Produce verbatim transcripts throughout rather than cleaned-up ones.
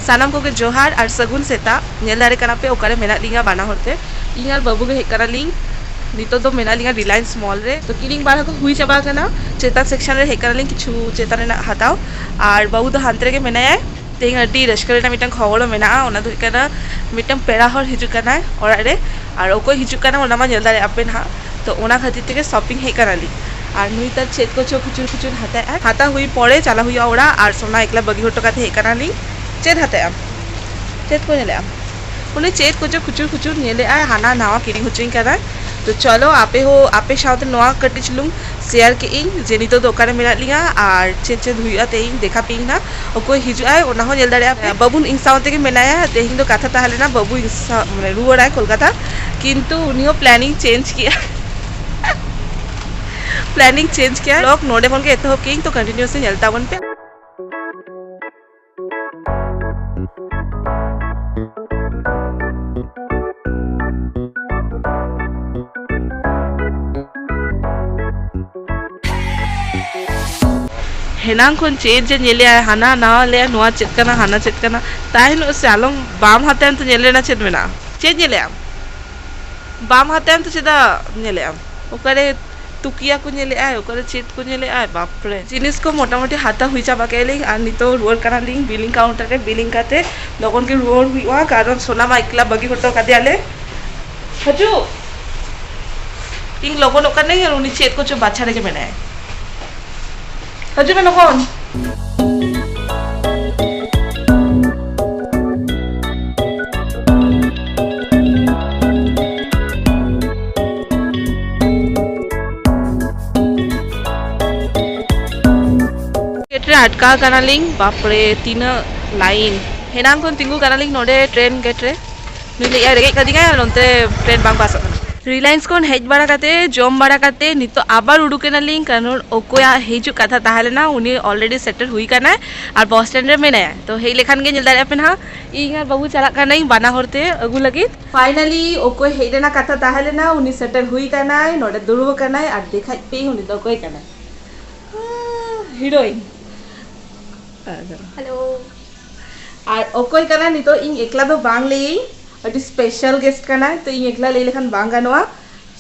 ᱥᱟᱱᱟᱢ ᱠᱚᱜᱮ ᱡᱚᱦᱟᱨ ᱟᱨ ᱥᱟᱹᱜᱩᱱ ᱥᱮᱛᱟᱜ᱾ ᱧᱮᱞ ᱫᱟᱲᱮ ᱠᱟᱱᱟ ᱯᱮ ᱚᱠᱟᱨᱮ ᱢᱮᱱᱟᱜ ᱞᱤᱧᱟ ᱵᱟᱱᱟ ᱦᱚᱲ ᱛᱮ᱾ ᱤᱧ ᱟᱨ ᱵᱟᱹᱵᱩ ᱜᱮ ᱦᱮᱡ ᱠᱟᱱᱟ ᱞᱤᱧ᱾ ᱱᱤᱛᱚᱜ ᱫᱚ ᱢᱮᱱᱟᱜ ᱞᱤᱧᱟ ᱨᱤᱞᱟᱭᱮᱱᱥ ᱢᱚᱞ ᱨᱮ᱾ ᱛᱚ ᱠᱤᱨᱤᱧ ᱵᱟᱲᱟ ᱠᱚ ᱦᱩᱭ ᱪᱟᱵᱟ ᱟᱠᱟᱱᱟ᱾ ᱪᱮᱛᱟᱱ ᱥᱮᱠᱥᱚᱱ ᱨᱮ ᱦᱮᱡ ᱠᱟᱱᱟ ᱞᱤᱧ ᱠᱤᱪᱷᱩ ᱪᱮᱛᱟᱱ ᱨᱮᱱᱟᱜ ᱦᱟᱛᱟᱣ᱾ ᱟᱨ ᱵᱟᱹᱵᱩ ᱫᱚ ᱦᱟᱱᱛᱮ ᱨᱮᱜᱮ ᱢᱮᱱᱟᱭᱟ᱾ ᱛᱮᱦᱮᱧ ᱟᱹᱰᱤ ᱨᱟᱹᱥᱠᱟᱹ ᱨᱮᱱᱟᱜ ᱢᱤᱫᱴᱟᱝ ᱠᱷᱚᱵᱚᱨ ᱦᱚᱸ ᱢᱮᱱᱟᱜᱼᱟ᱾ ᱚᱱᱟ ᱫᱚ ᱦᱩᱭᱩᱜ ᱠᱟᱱᱟ ᱢᱤᱫᱴᱟᱝ ᱯᱮᱲᱟ ᱦᱚᱲ ᱦᱤᱡᱩᱜ ᱠᱟᱱᱟᱭ ᱚᱲᱟᱜ ᱨᱮ᱾ ᱟᱨ ᱚᱠᱚᱭ ᱦᱤᱡᱩᱜ ᱠᱟᱱᱟ ᱚᱱᱟ ᱢᱟ ᱧᱮᱞ ᱫᱟᱲᱮᱭᱟᱜ ᱟᱯᱮ ᱱᱟᱦᱟᱜ᱾ ᱛᱚ ᱚᱱᱟ ᱠᱷᱟᱹᱛᱤᱨ ᱛᱮᱜᱮ ᱥᱚᱯᱤᱝ ᱦᱮᱡ ᱠᱟᱱᱟᱞᱤᱧ᱾ ᱟᱨ ᱱᱩᱭ ᱛᱟᱨ ᱪᱮᱫ ᱠᱚᱪᱚ ᱠᱷᱩᱪᱩᱨ ᱠᱷᱩᱪᱩᱨ ᱦᱟᱛᱟᱣᱮᱫᱼᱟᱭ᱾ ᱦᱟᱛᱟᱣ ᱦᱩᱭ ᱯᱚᱨᱮ ᱪᱟᱞᱟᱣ ᱦᱩᱭᱩᱜᱼᱟ ᱚᱲᱟᱜ᱾ ᱟᱨ ᱥᱳᱱᱟ ᱮᱠᱞᱟ ᱵᱟᱹᱜᱤ ᱦᱚᱴᱚ ᱠᱟᱛᱮ ᱦᱮᱡ ᱠᱟᱱᱟᱞᱤᱧ᱾ ᱪᱮᱫ ᱦᱟᱛᱟᱣᱮᱫ ᱟᱢ? ᱪᱮᱫ ᱠᱚ ᱧᱮᱞᱮᱫ ᱟᱢ? ᱩᱱᱤ ᱪᱮᱫ ᱠᱚᱪᱚ ᱠᱷᱩᱪᱩᱨ ᱠᱷᱩᱪᱩᱨ ᱧᱮᱞᱮᱫᱼᱟᱭ, ᱦᱟᱱᱟ ᱱᱟᱣᱟ ᱠᱤᱨᱤᱧ ᱦᱚᱪᱚᱧ ᱠᱟᱱᱟᱭ᱾ ᱛᱚ ᱪᱚᱞᱚ ᱟᱯᱮ ᱦᱚᱸ ᱟᱯᱮ ᱥᱟᱶᱛᱮ ᱱᱚᱣᱟ ᱠᱟᱹᱴᱤᱡ ᱪᱩᱞᱩᱝ ᱥᱮᱭᱟᱨ ᱠᱮᱫ ᱤᱧ ᱡᱮ ᱱᱤᱛᱚᱜ ᱫᱚ ᱚᱠᱟᱨᱮ ᱢᱮᱱᱟᱜ ᱞᱤᱧᱟ ᱟᱨ ᱪᱮᱫ ᱪᱮᱫ ᱦᱩᱭᱩᱜᱼᱟ ᱛᱮᱦᱮᱧ ᱫᱮᱠᱷᱟ ᱯᱮᱭᱟᱹᱧ ᱱᱟ᱾ ᱚᱠᱚᱭ ᱦᱤᱡᱩᱜ ᱟᱭ ᱚᱱᱟ ᱦᱚᱸ ᱧᱮᱞ ᱫᱟᱲᱮᱭᱟᱜᱼᱟ ᱯᱮ᱾ ᱵᱟᱹᱵᱩ ᱤᱧ ᱥᱟᱶ ᱛᱮᱜᱮ ᱢᱮᱱᱟᱭᱟ᱾ ᱛᱮᱦᱮᱧ ᱫᱚ ᱠᱟᱛᱷᱟ ᱛᱟᱦᱮᱸ ᱞᱮᱱᱟ ᱵᱟᱹᱵᱩ ᱤᱧ ᱥᱟᱶ ᱢᱟᱱᱮ ᱨᱩᱣᱟᱹᱲᱟᱭ ᱠᱳᱞᱠᱟᱛᱟ, ᱠᱤᱱᱛᱩ ᱩᱱᱤ ᱦᱚᱸ ᱯᱞᱮᱱᱤᱝ ᱪᱮᱧᱡᱽ ᱠᱮᱜᱼᱟ᱾ ᱯᱞᱮᱱᱤᱝ ᱪᱮᱧᱡᱽ ᱠᱮᱜᱼᱟ᱾ ᱵᱞᱚᱜ ᱱᱚᱰᱮ ᱠᱷᱚᱱ ᱜᱮ ᱮᱛᱚᱦᱚᱵ ᱠᱮᱜᱼᱟᱹᱧ, ᱛᱚ ᱠᱚᱱᱴᱤᱱᱤᱭᱩᱥᱞᱤ ᱧᱮᱞ ᱛᱟᱵᱚᱱ ᱯᱮ᱾ ᱦᱮᱱᱟᱝ ᱠᱷᱚᱱ ᱪᱮᱫ ᱡᱮ ᱧᱮᱞᱮᱜᱼᱟᱭ, ᱦᱟᱱᱟ ᱱᱟᱣᱟ ᱞᱟᱹᱭᱟ, ᱱᱚᱣᱟ ᱪᱮᱫ ᱠᱟᱱᱟ, ᱦᱟᱱᱟ ᱪᱮᱫ ᱠᱟᱱᱟ᱾ ᱛᱟᱦᱮᱱᱚᱜ ᱥᱮ ᱟᱞᱚᱢ, ᱵᱟᱢ ᱦᱟᱛᱟᱭᱟᱢ ᱛᱚ ᱧᱮᱞ ᱨᱮᱱᱟᱜ ᱪᱮᱫ ᱢᱮᱱᱟᱜᱼᱟ? ᱪᱮᱫ ᱧᱮᱞᱮᱜ ᱟᱢ? ᱵᱟᱢ ᱦᱟᱛᱟᱭᱟᱢ ᱛᱚ ᱪᱮᱫᱟᱜ ᱧᱮᱞᱮᱜ ᱟᱢ? ᱚᱠᱟᱨᱮ ᱛᱩᱠᱤᱭᱟ ᱠᱚ ᱧᱮᱞᱮᱜᱼᱟᱭ, ᱚᱠᱟᱨᱮ ᱪᱮᱫ ᱠᱚ ᱧᱮᱞᱮᱜᱼᱟᱭ, ᱵᱟᱯᱨᱮ᱾ ᱡᱤᱱᱤᱥ ᱠᱚ ᱢᱚᱴᱟᱢᱩᱴᱤ ᱦᱟᱛᱟᱣ ᱦᱩᱭ ᱪᱟᱵᱟ ᱠᱮᱫ ᱞᱤᱧ ᱟᱨ ᱱᱤᱛᱚᱜ ᱨᱩᱣᱟᱹᱲ ᱠᱟᱱᱟᱞᱤᱧ ᱵᱤᱞᱤᱝ ᱠᱟᱣᱩᱱᱴᱟᱨ ᱨᱮ᱾ ᱵᱤᱞᱤᱝ ᱠᱟᱛᱮ ᱞᱚᱜᱚᱱ ᱜᱮ ᱨᱩᱣᱟᱹᱲ ᱦᱩᱭᱩᱜᱼᱟ, ᱠᱟᱨᱚᱱ ᱥᱳᱱᱟ ᱢᱟ ᱮᱠᱞᱟ ᱵᱟᱹᱜᱤ ᱦᱚᱴᱚ ᱠᱟᱫᱮᱭᱟᱞᱮ᱾ ᱦᱤᱡᱩᱜ, ᱤᱧ ᱞᱚᱜᱚᱱᱚᱜ ᱠᱟᱹᱱᱟᱹᱧ ᱟᱨ ᱩᱱᱤ ᱪᱮᱫ ᱠᱚᱪᱚ ᱵᱟᱪᱷᱟ ᱨᱮᱜᱮ ᱢᱮᱱᱟᱭᱟ᱾ ᱦᱤᱡᱩᱜ ᱢᱮ ᱞᱚᱜᱚᱱ᱾ ᱜᱮᱴ ᱨᱮ ᱟᱴᱠᱟᱣ ᱠᱟᱱᱟᱞᱤᱧ, ᱵᱟᱯᱨᱮ ᱛᱤᱱᱟᱹᱜ ᱞᱟᱭᱤᱱ᱾ ᱦᱮᱱᱟᱝ ᱠᱷᱚᱱ ᱛᱤᱸᱜᱩ ᱠᱟᱱᱟᱞᱤᱧ ᱱᱚᱰᱮ ᱴᱨᱮᱱ ᱜᱮᱴ ᱨᱮ᱾ ᱱᱩᱭ ᱞᱟᱹᱭᱮᱫᱼᱟᱭ ᱨᱮᱸᱜᱮᱡ ᱠᱟᱫᱤᱧᱟᱭ ᱟᱨ ᱱᱚᱱᱛᱮ ᱴᱨᱮᱱ ᱵᱟᱝ ᱯᱟᱥᱚᱜ ᱠᱟᱱᱟ᱾ ᱨᱤᱞᱟᱭᱮᱱᱥ ᱠᱷᱚᱱ ᱦᱮᱡ ᱵᱟᱲᱟ ᱠᱟᱛᱮ, ᱡᱚᱢ ᱵᱟᱲᱟ ᱠᱟᱛᱮ ᱱᱤᱛᱚᱜ ᱟᱵᱟᱨ ᱩᱰᱩᱠ ᱮᱱᱟᱞᱤᱧ, ᱠᱟᱨᱚᱱ ᱚᱠᱚᱭᱟᱜ ᱦᱤᱡᱩᱜ ᱠᱟᱛᱷᱟ ᱛᱟᱦᱮᱸ ᱞᱮᱱᱟ ᱩᱱᱤ ᱚᱞᱨᱮᱰᱤ ᱥᱮᱴᱮᱞ ᱦᱩᱭ ᱠᱟᱱᱟᱭ ᱟᱨ ᱵᱚᱥ ᱥᱴᱮᱱᱰ ᱨᱮ ᱢᱮᱱᱟᱭᱟ᱾ ᱛᱚ ᱦᱮᱡ ᱞᱮᱠᱷᱟᱱ ᱜᱮ ᱧᱮᱞ ᱫᱟᱲᱮᱭᱟᱜ ᱯᱮ ᱱᱟᱦᱟᱜ, ᱤᱧ ᱟᱨ ᱵᱟᱹᱵᱩ ᱪᱟᱞᱟᱜ ᱠᱟᱱᱟᱧ ᱵᱟᱱᱟ ᱦᱚᱲ ᱛᱮ ᱟᱹᱜᱩ ᱞᱟᱹᱜᱤᱫ᱾ ᱯᱷᱟᱭᱱᱟᱞᱤ ᱚᱠᱚᱭ ᱦᱮᱡ ᱨᱮᱱᱟᱜ ᱠᱟᱛᱷᱟ ᱛᱟᱦᱮᱸ ᱞᱮᱱᱟ ᱩᱱᱤ ᱥᱮᱴᱮᱞ ᱦᱩᱭ ᱠᱟᱱᱟᱭ, ᱱᱚᱰᱮ ᱫᱩᱲᱩᱵ ᱟᱠᱟᱱᱟᱭ ᱟᱨ ᱫᱮᱠᱷᱟᱡ ᱯᱮ ᱩᱱᱤ ᱫᱚ ᱚᱠᱚᱭ ᱠᱟᱱᱟᱭ᱾ ᱦᱤᱨᱳᱭᱤᱱ᱾ ᱦᱮᱞᱳ᱾ ᱟᱨ ᱚᱠᱚᱭ ᱠᱟᱱᱟᱭ ᱱᱤᱛᱚᱜ? ᱤᱧ ᱮᱠᱞᱟ ᱫᱚ ᱵᱟᱝ ᱞᱟᱹᱭᱟᱹᱧ, ᱟᱹᱰᱤ ᱥᱯᱮᱥᱟᱞ ᱜᱮᱥᱴ ᱠᱟᱱᱟᱭ, ᱛᱚ ᱤᱧ ᱮᱠᱞᱟ ᱞᱟᱹᱭ ᱞᱮᱠᱷᱟᱱ ᱵᱟᱝ ᱜᱟᱱᱚᱜᱼᱟ᱾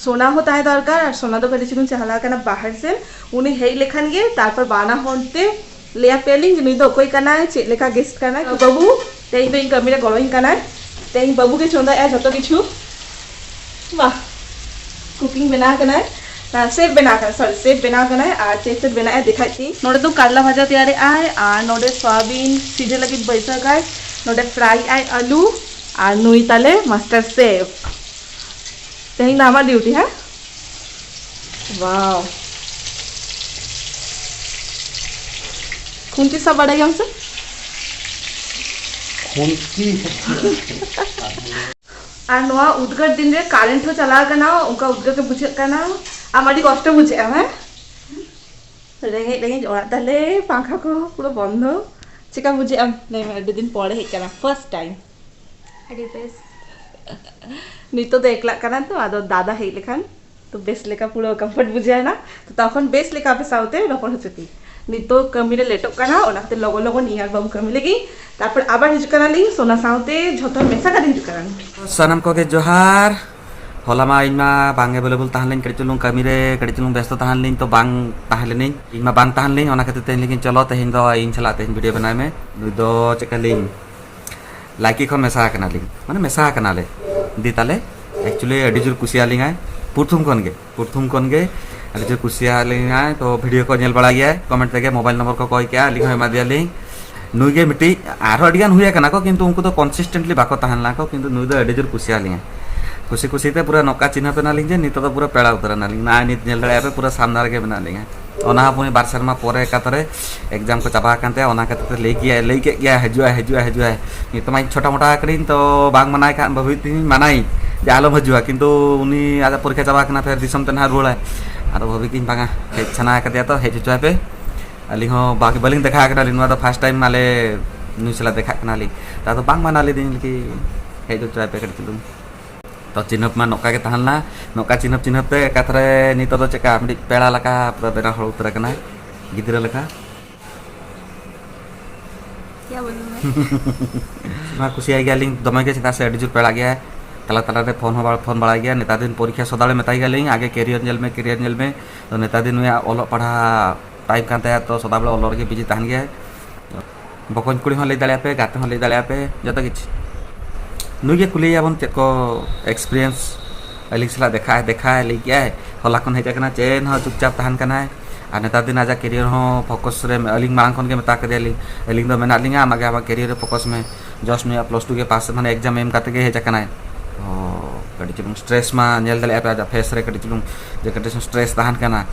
ᱥᱳᱱᱟ ᱦᱚᱸ ᱛᱟᱦᱮᱸ ᱫᱚᱨᱠᱟᱨ, ᱟᱨ ᱥᱳᱱᱟ ᱫᱚ ᱠᱟᱹᱴᱤᱡ ᱪᱩᱞᱩᱝ ᱪᱟᱞᱟᱣ ᱠᱟᱱᱟ ᱵᱟᱦᱮᱨ ᱥᱮᱱ᱾ ᱩᱱᱤ ᱦᱮᱡ ᱞᱮᱠᱷᱟᱱ ᱜᱮ ᱛᱟᱨᱯᱚᱨ ᱵᱟᱱᱟ ᱦᱚᱲ ᱛᱮ ᱞᱟᱹᱭ ᱟᱯᱮᱭᱟᱞᱤᱧ ᱡᱮ ᱱᱩᱭ ᱫᱚ ᱚᱠᱚᱭ ᱠᱟᱱᱟᱭ, ᱪᱮᱫ ᱞᱮᱠᱟ ᱜᱮᱥᱴ ᱠᱟᱱᱟᱭ᱾ ᱛᱚ ᱵᱟᱹᱵᱩ, ᱛᱮᱦᱮᱧ ᱫᱚ ᱤᱧ ᱠᱟᱹᱢᱤ ᱨᱮ ᱜᱚᱲᱚᱧ ᱠᱟᱱᱟᱭ, ᱛᱮᱦᱮᱧ ᱵᱟᱹᱵᱩ ᱜᱮ ᱪᱚᱸᱫᱟᱭᱟ ᱡᱷᱚᱛᱚ ᱠᱤᱪᱷᱩ᱾ ᱵᱟᱦ, ᱠᱩᱠᱤᱝ ᱵᱮᱱᱟᱣ ᱠᱟᱱᱟᱭ, ᱥᱮᱯᱷ ᱵᱮᱱᱟᱣ ᱠᱟᱱᱟᱭ, ᱥᱚᱨᱤ, ᱥᱮᱯᱷ ᱵᱮᱱᱟᱣ ᱠᱟᱱᱟᱭ᱾ ᱟᱨ ᱪᱮᱫ ᱪᱮᱫ ᱵᱮᱱᱟᱣ ᱮ ᱫᱮᱠᱷᱟᱭ ᱛᱤᱧ᱾ ᱱᱚᱰᱮ ᱫᱚ ᱠᱟᱨᱞᱟ ᱵᱷᱟᱡᱟ ᱛᱮᱭᱟᱨᱮᱜ ᱟᱭ, ᱟᱨ ᱱᱚᱰᱮ ᱥᱚᱭᱟᱵᱤᱱ ᱥᱤᱡᱮ ᱞᱟᱹᱜᱤᱫ ᱵᱟᱹᱭᱥᱟᱹᱣ ᱠᱟᱭ, ᱱᱚᱰᱮ ᱯᱷᱨᱟᱭ ᱟᱭ ᱟᱹᱞᱩ, ᱟᱨ ᱱᱩᱭ ᱛᱟᱞᱮ ᱢᱟᱥᱴᱟᱨ ᱥᱮᱯᱷ᱾ ᱛᱮᱦᱮᱧ ᱫᱚ ᱟᱢᱟᱜ ᱰᱤᱭᱩᱴᱤ, ᱦᱮᱸ? ᱣᱟᱣ᱾ ᱠᱷᱩᱱᱴᱤ ᱥᱟᱵ ᱵᱟᱲᱟᱭ ᱜᱮᱭᱟᱢ ᱥᱮ? ᱠᱷᱩᱱᱴᱤ᱾ ᱟᱨ ᱱᱚᱣᱟ ᱩᱫᱽᱜᱟᱹᱨ ᱫᱤᱱ ᱨᱮ ᱠᱟᱨᱮᱱᱴ ᱦᱚᱸ ᱪᱟᱞᱟᱣ ᱠᱟᱱᱟ, ᱚᱱᱠᱟ ᱩᱫᱽᱜᱟᱹᱨ ᱜᱮ ᱵᱩᱡᱷᱟᱹᱜ ᱠᱟᱱᱟ᱾ ᱟᱢ ᱟᱹᱰᱤ ᱠᱚᱥᱴᱚ ᱵᱩᱡᱷᱟᱹᱜᱼᱟ, ᱦᱮᱸ? ᱨᱮᱸᱜᱮᱡ ᱨᱮᱸᱜᱮᱡ ᱚᱲᱟᱜ ᱛᱟᱞᱮ, ᱯᱟᱝᱠᱷᱟ ᱠᱚ ᱯᱩᱨᱟᱹ ᱵᱚᱱᱫᱚ᱾ ᱪᱮᱠᱟ ᱵᱩᱡᱷᱟᱹᱜᱼᱟ ᱞᱟᱹᱭ ᱢᱮ, ᱟᱹᱰᱤ ᱫᱤᱱ ᱯᱚᱨᱮ ᱦᱮᱡ ᱠᱟᱱᱟ, ᱯᱷᱟᱨᱥᱴ ᱴᱟᱭᱤᱢ᱾ ᱟᱹᱰᱤ ᱵᱮᱥ᱾ ᱱᱤᱛᱚᱜ ᱫᱚ ᱮᱠᱞᱟᱜ ᱠᱟᱱᱟ ᱛᱚ, ᱟᱫᱚ ᱫᱟᱫᱟ ᱦᱮᱡ ᱞᱮᱠᱷᱟᱱ ᱛᱚ ᱵᱮᱥ ᱞᱮᱠᱟ ᱯᱩᱨᱟᱹ ᱠᱚᱢᱯᱷᱚᱨᱴ ᱵᱩᱡᱷᱟᱹᱣ ᱮᱱᱟ᱾ ᱛᱚ ᱛᱚᱠᱷᱚᱱ ᱵᱮᱥ ᱞᱮᱠᱟ ᱟᱯᱮ ᱥᱟᱶᱛᱮ ᱨᱚᱯᱚᱲ ᱦᱚᱪᱚ ᱯᱮ᱾ ᱱᱤᱛᱚᱜ ᱠᱟᱹᱢᱤ ᱨᱮ ᱞᱮᱴᱚᱜ ᱠᱟᱱᱟ, ᱚᱱᱟ ᱠᱷᱟᱹᱛᱤᱨ ᱞᱚᱜᱚᱱ ᱞᱚᱜᱚᱱ ᱤᱧ ᱟᱨ ᱵᱟᱹᱵᱩ ᱠᱟᱹᱢᱤ ᱞᱟᱹᱜᱤᱫ᱾ ᱛᱟᱨᱯᱚᱨ ᱟᱵᱟᱨ ᱦᱤᱡᱩᱜ ᱠᱟᱱᱟᱞᱤᱧ, ᱥᱳᱱᱟ ᱥᱟᱶᱛᱮ ᱡᱷᱚᱛᱚ ᱢᱮᱥᱟ ᱠᱟᱛᱮ ᱦᱤᱡᱩᱜ ᱠᱟᱱᱟ᱾ ᱥᱟᱱᱟᱢ ᱠᱚᱜᱮ ᱡᱚᱦᱟᱨ᱾ ᱦᱚᱞᱟ ᱢᱟ ᱤᱧ ᱢᱟ ᱵᱟᱝ ᱮᱵᱮᱞᱮᱵᱮᱞ ᱛᱟᱦᱮᱸ ᱞᱤᱧ, ᱠᱟᱹᱴᱤᱡ ᱪᱩᱞᱩᱝ ᱠᱟᱹᱢᱤ ᱨᱮ ᱠᱟᱹᱴᱤᱡ ᱪᱩᱞᱩᱝ ᱵᱮᱥᱛᱚ ᱛᱟᱦᱮᱸ ᱞᱤᱧ, ᱛᱚ ᱵᱟᱝ ᱛᱟᱦᱮᱸ ᱞᱤᱱᱟᱹᱧ, ᱤᱧ ᱢᱟ ᱵᱟᱝ ᱛᱟᱦᱮᱸ ᱞᱤᱧ᱾ ᱚᱱᱟ ᱠᱷᱟᱹᱛᱤᱨ ᱛᱮ ᱤᱧ ᱞᱟᱹᱜᱤᱫ ᱪᱚᱞᱚ ᱛᱮᱦᱮᱧ ᱫᱚ ᱤᱧ ᱥᱟᱞᱟᱜ ᱛᱮᱦᱮᱧ ᱵᱷᱤᱰᱤᱭᱳ ᱵᱮᱱᱟᱣ ᱢᱮ᱾ ᱱᱩᱭ ᱫᱚ ᱪᱮᱫ ᱞᱮᱠᱟ ᱞᱤᱧ ᱞᱟᱭᱠᱤ ᱠᱷᱚᱱ ᱢᱮᱥᱟ ᱟᱠᱟᱱᱟᱞᱤᱧ, ᱢᱟᱱᱮ ᱢᱮᱥᱟ ᱟᱠᱟᱱᱟᱞᱮ᱾ ᱫᱤ ᱛᱟᱞᱮ ᱮᱠᱪᱩᱭᱮᱞᱤ ᱟᱹᱰᱤ ᱡᱳᱨ ᱠᱩᱥᱤᱭᱟᱞᱤᱧᱟᱭ ᱯᱨᱚᱛᱷᱚᱢ ᱠᱷᱚᱱ ᱜᱮ, ᱯᱨᱚᱛᱷᱚᱢ ᱠᱷᱚᱱ ᱜᱮ ᱟᱹᱰᱤ ᱡᱳᱨ ᱠᱩᱥᱤᱭᱟᱞᱤᱧᱟᱭ᱾ ᱛᱚ ᱵᱷᱤᱰᱤᱭᱳ ᱠᱚ ᱧᱮᱞ ᱵᱟᱲᱟ ᱜᱮᱭᱟᱭ, ᱠᱚᱢᱮᱱᱴ ᱛᱮᱜᱮ ᱢᱳᱵᱟᱭᱤᱞ ᱱᱚᱢᱵᱚᱨ ᱠᱚ ᱠᱚᱭ ᱠᱮᱜᱼᱟ, ᱟᱹᱞᱤᱧ ᱦᱚᱸ ᱮᱢᱟ ᱫᱮᱭᱟᱞᱤᱧ᱾ ᱱᱩᱭ ᱜᱮ ᱢᱤᱫᱴᱤᱡ, ᱟᱨᱦᱚᱸ ᱟᱹᱰᱤ ᱜᱟᱱ ᱦᱩᱭ ᱟᱠᱟᱱᱟ ᱠᱚ, ᱠᱤᱱᱛᱩ ᱩᱱᱠᱩ ᱫᱚ ᱠᱚᱱᱥᱤᱥᱴᱮᱱᱴᱞᱤ ᱵᱟᱠᱚ ᱛᱟᱦᱮᱸ ᱞᱮᱱᱟ ᱠᱚ, ᱠᱤᱱᱛᱩ ᱱᱩᱭ ᱫᱚ ᱟᱹᱰᱤ ᱡᱳᱨ ᱠᱩᱥᱤᱭᱟᱞᱤᱧᱟᱭ᱾ ᱠᱩᱥᱤ ᱠᱩᱥᱤ ᱛᱮ ᱯᱩᱨᱟᱹ ᱱᱚᱝᱠᱟ ᱪᱤᱱᱦᱟᱹᱯ ᱮᱱᱟᱞᱤᱧ ᱡᱮ ᱱᱤᱛᱚᱜ ᱫᱚ ᱯᱩᱨᱟᱹ ᱯᱮᱲᱟ ᱩᱛᱟᱹᱨ ᱮᱱᱟᱞᱤᱧ᱾ ᱱᱚᱜᱼᱚᱭ ᱱᱤᱛ ᱧᱮᱞ ᱫᱟᱲᱮᱭᱟᱜᱼᱟ ᱯᱮ, ᱯᱩᱨᱟᱹ ᱥᱟᱢᱱᱟ ᱨᱮᱜᱮ ᱢᱮᱱᱟᱜ ᱞᱤᱧᱟ᱾ ᱚᱱᱟ ᱦᱚᱸ ᱯᱩᱱᱤ ᱵᱟᱨ ᱥᱮᱨᱢᱟ ᱯᱚᱨᱮ ᱮᱠᱟᱛᱚᱨᱮ ᱮᱠᱡᱟᱢ ᱠᱚ ᱪᱟᱵᱟ ᱟᱠᱟᱱ ᱛᱟᱭᱟ, ᱚᱱᱟ ᱠᱷᱟᱹᱛᱤᱨ ᱛᱮ ᱞᱟᱹᱭ ᱠᱮᱜᱼᱟᱭ, ᱞᱟᱹᱭ ᱠᱮᱫ ᱜᱮᱭᱟᱭ, ᱦᱤᱡᱩᱜᱼᱟᱭ, ᱦᱤᱡᱩᱜᱼᱟᱭ, ᱦᱤᱡᱩᱜᱼᱟᱭ᱾ ᱱᱤᱛᱚᱜ ᱢᱟ ᱤᱧ ᱪᱷᱳᱴᱟ ᱢᱳᱴᱟ ᱟᱠᱟᱱᱟᱹᱧ, ᱛᱚ ᱵᱟᱝ ᱢᱟᱱᱟᱭ ᱠᱷᱟᱱ ᱵᱷᱟᱹᱵᱤ ᱛᱤᱧ ᱢᱟᱱᱟᱭ ᱡᱮ ᱟᱞᱚᱢ ᱦᱤᱡᱩᱜᱼᱟ, ᱠᱤᱱᱛᱩ ᱩᱱᱤ ᱟᱡᱟᱜ ᱯᱚᱨᱤᱠᱠᱷᱟ ᱪᱟᱵᱟ ᱟᱠᱟᱱᱟ, ᱯᱷᱮᱨ ᱫᱤᱥᱚᱢ ᱛᱮ ᱱᱟᱦᱟᱜ ᱨᱩᱣᱟᱹᱲᱟᱭ᱾ ᱟᱫᱚ ᱵᱷᱟᱹᱵᱤ ᱠᱤᱧ ᱵᱟᱝᱟ, ᱦᱮᱡ ᱥᱟᱱᱟ ᱠᱟᱫᱮᱭᱟ, ᱛᱚ ᱦᱮᱡ ᱦᱚᱪᱚᱣᱟᱭ ᱯᱮ᱾ ᱟᱹᱞᱤᱧ ᱦᱚᱸ ᱵᱟᱝ, ᱵᱟᱹᱞᱤᱧ ᱫᱮᱠᱷᱟ ᱟᱠᱟᱱᱟ, ᱟᱹᱞᱤᱧ ᱱᱚᱣᱟ ᱫᱚ ᱯᱷᱟᱥᱴ ᱴᱟᱭᱤᱢ ᱟᱞᱮ ᱱᱩᱭ ᱥᱟᱞᱟᱜ ᱫᱮᱠᱷᱟᱜ ᱠᱟᱱᱟᱞᱤᱧ᱾ ᱛᱚ ᱟᱫᱚ ᱵᱟᱝ ᱢᱟᱱᱟ ᱞᱤᱫᱤᱧ ᱠᱤ ᱦᱮᱡ ᱦᱚᱪᱚᱣᱟᱭ ᱯᱮ ᱠᱟᱹᱴᱤᱡ ᱪᱩᱞᱩᱝ᱾ ᱛᱚ ᱪᱤᱱᱦᱟᱹᱯ ᱢᱟ ᱱᱚᱝᱠᱟ ᱜᱮ ᱛᱟᱦᱮᱸ ᱞᱮᱱᱟ, ᱱᱚᱝᱠᱟ ᱪᱤᱱᱦᱟᱹᱯ ᱪᱤᱱᱦᱟᱹᱯ ᱛᱮ ᱮᱠᱟᱛᱨᱮ ᱱᱤᱛᱚᱜ ᱫᱚ ᱪᱮᱠᱟ ᱢᱤᱫᱴᱤᱡ ᱯᱮᱲᱟ ᱞᱮᱠᱟ ᱯᱩᱨᱟᱹ ᱵᱮᱱᱟᱣ ᱦᱚᱲ ᱩᱛᱟᱹᱨ ᱟᱠᱟᱱᱟᱭ, ᱜᱤᱫᱽᱨᱟᱹ ᱞᱮᱠᱟ᱾ क्या बोलूँ मैं? ᱱᱚᱣᱟ ᱠᱩᱥᱤᱭᱟᱭ ᱜᱮᱭᱟᱞᱤᱧ ᱫᱚᱢᱮ ᱜᱮ, ᱪᱮᱫᱟᱜ ᱥᱮ ᱟᱹᱰᱤ ᱡᱳᱨ ᱯᱮᱲᱟᱜ ᱜᱮᱭᱟᱭ᱾ ᱛᱟᱞᱟ ᱛᱟᱞᱟ ᱨᱮ ᱯᱷᱳᱱ ᱦᱚᱸ ᱵᱟ-, ᱯᱷᱳᱱ ᱵᱟᱲᱟᱭ ᱜᱮᱭᱟ᱾ ᱱᱮᱛᱟᱨ ᱫᱤᱱ ᱯᱚᱨᱤᱠᱠᱷᱟ ᱥᱚᱫᱟ ᱞᱮ ᱢᱮᱛᱟᱭ ᱜᱮᱭᱟᱞᱤᱧ, "ᱟᱜᱮ career ᱧᱮᱞ ᱢᱮ, career ᱧᱮᱞ ᱢᱮ᱾" ᱛᱚ ᱱᱮᱛᱟᱨ ᱫᱤᱱ ᱱᱩᱭᱟᱜ ᱚᱞᱚᱜ ᱯᱟᱲᱦᱟᱜ time ᱠᱟᱱ ᱛᱟᱭᱟ, ᱛᱚ ᱥᱚᱫᱟ ᱵᱮᱲᱟ ᱚᱞᱚᱜ ᱨᱮᱜᱮ busy ᱛᱟᱦᱮᱱ ᱜᱮᱭᱟᱭ᱾ ᱵᱚᱠᱚᱧ ᱠᱩᱲᱤ ᱦᱚᱸ ᱞᱟᱹᱭ ᱫᱟᱲᱮᱭᱟᱜᱼᱟ ᱯᱮ, ᱜᱟᱛᱮ ᱦᱚᱸ ᱞᱟᱹᱭ ᱫᱟᱲᱮᱭᱟᱜᱼᱟ ᱯᱮ, ᱡᱚᱛᱚ ᱠᱤᱪᱷᱩ᱾ ᱱᱩᱭ ᱜᱮ ᱠᱩᱞᱤᱭᱮᱭᱟᱵᱚᱱ ᱪᱮᱫ ᱠᱚ experience ᱟᱹᱞᱤᱧ ᱥᱟᱞᱟᱜ ᱫᱮᱠᱷᱟ, ᱫᱮᱠᱷᱟ ᱞᱟᱹᱭ ᱠᱮᱜᱼᱟᱭ, ᱦᱚᱞᱟ ᱠᱷᱚᱱ ᱦᱮᱡ ᱟᱠᱟᱱᱟ, ᱪᱮᱫ ᱦᱚᱸ ᱪᱩᱯᱪᱟᱯ ᱛᱟᱦᱮᱱ ᱠᱟᱱᱟᱭ᱾ ᱟᱨ ᱱᱮᱛᱟᱨ ᱫᱤᱱ ᱟᱡᱟᱜ career ᱦᱚᱸ focus ᱨᱮ, ᱟᱹᱞᱤᱧ ᱢᱟᱲᱟᱝ ᱠᱷᱚᱱ ᱜᱮ ᱢᱮᱛᱟ ᱠᱟᱫᱮᱭᱟᱞᱤᱧ, ᱟᱹᱞᱤᱧ ᱫᱚ ᱢᱮᱱᱟᱜ ᱞᱤᱧᱟ, ᱟᱢᱟᱜ ᱜᱮ ᱟᱢᱟᱜ career ᱨᱮ focus ᱢᱮ᱾ Just ᱱᱩᱭᱟᱜ plus two ᱜᱮ pass, ᱢᱟᱱᱮ exam ᱮᱢ ᱠᱟᱛᱮ ᱜᱮ ᱦᱮᱡ ᱟᱠᱟᱱᱟᱭ᱾ ᱛᱚ ᱠᱟᱹᱴᱤᱡ ᱪᱩᱞᱩᱝ stress ᱢᱟ ᱧᱮᱞ ᱫᱟᱲᱮᱭᱟᱜᱼᱟ ᱯᱮ ᱟᱡᱟᱜ face ᱨᱮ ᱠᱟᱹᱴᱤᱡ ᱪᱩᱞᱩᱝ, ᱡᱮ ᱠᱟᱹᱴᱤᱡ ᱪᱩᱞᱩᱝ stress ᱛᱟᱦᱮᱱ ᱠᱟᱱᱟ᱾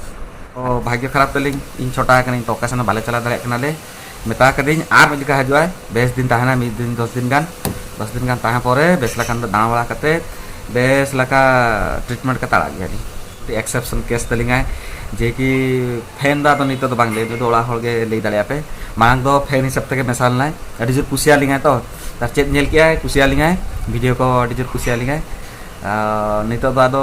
ᱛᱚ ᱵᱷᱟᱜᱽᱭᱚ ᱠᱷᱟᱨᱟᱯ ᱛᱟᱹᱞᱤᱧ, ᱤᱧ ᱪᱷᱳᱴᱟ ᱟᱠᱟᱱᱟᱹᱧ, ᱛᱚ ᱚᱠᱟ ᱥᱮᱱ ᱦᱚᱸ ᱵᱟᱞᱮ ᱪᱟᱞᱟᱣ ᱫᱟᱲᱮᱭᱟᱜ ᱠᱟᱱᱟᱞᱮ᱾ ᱢᱮᱛᱟ ᱠᱟᱹᱫᱟᱹᱧ ᱟᱨ ᱢᱤᱫ ᱡᱚᱠᱷᱟ ᱦᱤᱡᱩᱜᱼᱟᱭ, ᱵᱮᱥ ᱫᱤᱱ ᱛᱟᱦᱮᱱᱟ, ᱢᱤᱫ ᱫᱤᱱ ᱫᱚᱥ ᱫᱤᱱ ᱜᱟᱱ, ᱫᱚᱥ ᱫᱤᱱ ᱜᱟᱱ ᱛᱟᱦᱮᱸ ᱯᱚᱨᱮ ᱵᱮᱥ ᱞᱮᱠᱟᱱ ᱫᱚ ᱫᱟᱬᱟ ᱵᱟᱲᱟ ᱠᱟᱛᱮ ᱵᱮᱥ ᱞᱮᱠᱟ treatment ᱠᱟᱛᱮ ᱟᱲᱟᱜ ᱜᱮᱭᱟᱞᱤᱧ᱾ ᱟᱹᱰᱤ exception case ᱛᱟᱹᱞᱤᱧᱟᱭ, ᱡᱮ ᱠᱤ fan ᱫᱚ ᱟᱫᱚ ᱱᱤᱛᱚᱜ ᱫᱚ ᱵᱟᱝ ᱞᱟᱹᱭ, ᱱᱤᱛᱚᱜ ᱫᱚ ᱚᱲᱟᱜ ᱦᱚᱲ ᱜᱮ ᱞᱟᱹᱭ ᱫᱟᱲᱮᱭᱟᱜᱼᱟ ᱯᱮ᱾ ᱢᱟᱲᱟᱝ ᱫᱚ fan ᱦᱤᱥᱟᱹᱵ ᱛᱮᱜᱮ ᱢᱮᱥᱟ ᱞᱮᱱᱟᱭ, ᱟᱹᱰᱤ ᱡᱳᱨ ᱠᱩᱥᱤᱭᱟᱞᱤᱧᱟᱭ ᱛᱚ, ᱟᱨ ᱪᱮᱫ ᱧᱮᱞ ᱠᱮᱜᱼᱟᱭ, ᱠᱩᱥᱤᱭᱟᱞᱤᱧᱟᱭ, video ᱠᱚ ᱟᱹᱰᱤ ᱡᱳᱨ ᱠᱩᱥᱤᱭᱟᱞᱤᱧᱟᱭ᱾ ᱟᱨ ᱱᱤᱛᱚᱜ ᱫᱚ ᱟᱫᱚ